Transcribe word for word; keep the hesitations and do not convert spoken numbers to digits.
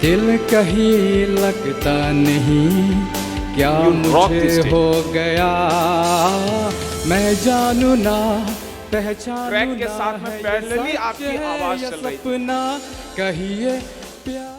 दिल कहीं लगता नहीं, क्या You rock this मुझे day. हो गया, मैं जानू ना पहचानू ट्रैक के ना साथ में है ये पैरेलली सच आपकी है आवाज या चल रही थी। सपना, कहिए प्यार